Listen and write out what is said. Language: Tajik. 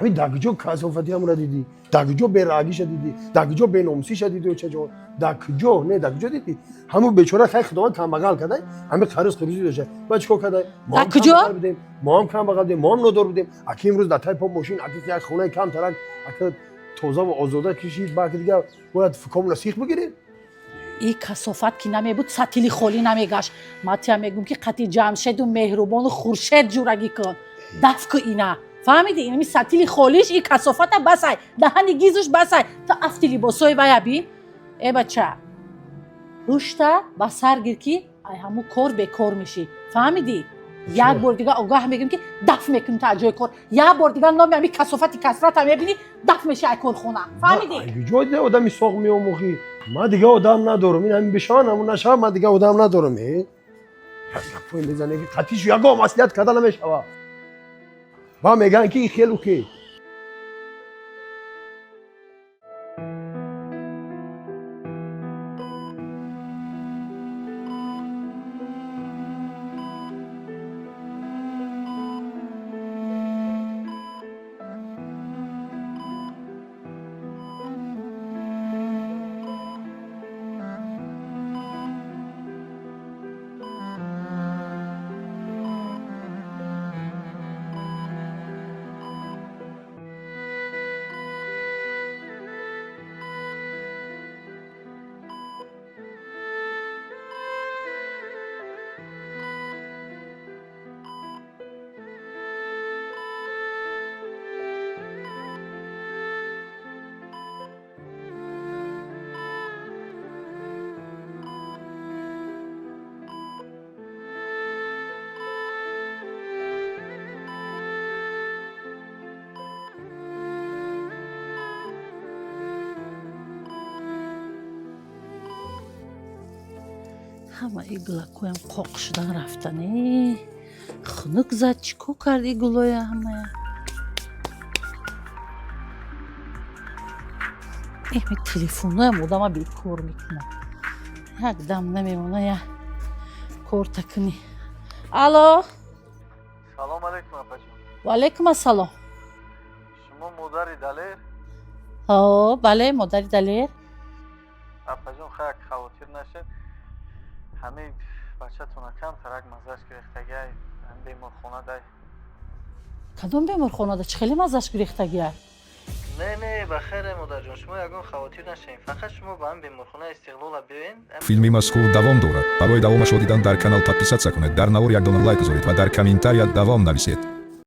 Ҳамин дар куҷо касофати ҳамура дидӣ? Дар куҷо бераагиша дидӣ? Дар куҷо беномусиша дидӣ, очаҷон? Дар куҷо? Не, дар куҷо дидӣ? Ҳамун бечора хай худованд камбағал кадай, ҳамин қариз қиризӣ дошта. Ба чикор кадай? Мо Дар ҳам куҷо? камбағал будем, мо ҳам камбағал будем, мо ҳам нодор будем. Аки имрӯз дар тай поп мошин, аки як хонаи камтарак, аки тоза ва озода кишид, баъд дига бояд фукомона сих бигирем. И касофат ки намебуд, сатили холӣ намегашт. Ма тия мегӯм, ки қати Ҷамшеду Меҳрубону Хуршед ҷурагӣ кун, даф ку ина, фаҳмидӣ? Инами сатили холиш, и касофата басай, даҳани гизуш басай. Ту афти либосҳои вая бин. Э бача, ҳушта ба сар гир, ки ай ҳамун кор бекор мешӣ, фаҳмидӣ? Як бор дига огаҳ мегӯм, ки даф мекунӣ та аз ҷои кор. Як бор дига номи ҳами касофати касрата мебинӣ, даф мешӣ ай корхона, фаҳмидӣ? Куҷо дида одами соғ меомӯхӣ? Ман дига одам надорам. Ин ҳамин бишаванд, ҳамун нашавад, ман дига одам надорам. Э, гапҳое мезане, ки қатишу ягон маслиҳат карда намешавад. Ба мегӯянд, ки ин хелу хел. Ҳама и гулакҳоям қоқ шудан рафтан. Э, хунук зад, чӣ кор кард и гулоя ҳамая? Эми телефонҳоям одама бекор мекунад, як дам намемона, я корта кунӣ. Алло. Салом алейкум, апаҷон. Ваалайкум ассалом. Шумо модари Далер? О, бале, модари Далер. Апаҷон, хай, хавотир нашед. Ҳамин бачатона камтарак маззаш гирехтагиай, беморхона дай. Кадом беморхонада? Чӣ хеле маззаш гирехтагия? Не, не, ба хайре, модарҷон, шумо ягон хавотир нашавед, фақат шумо ба ҳамин беморхонаи Истиқлола биёен. Филми мазкур давом дорад. Барои давомашро дидан дар канал подписаться кунед, дар навор як дона лайк гузоред ва дар комментария давом нависед.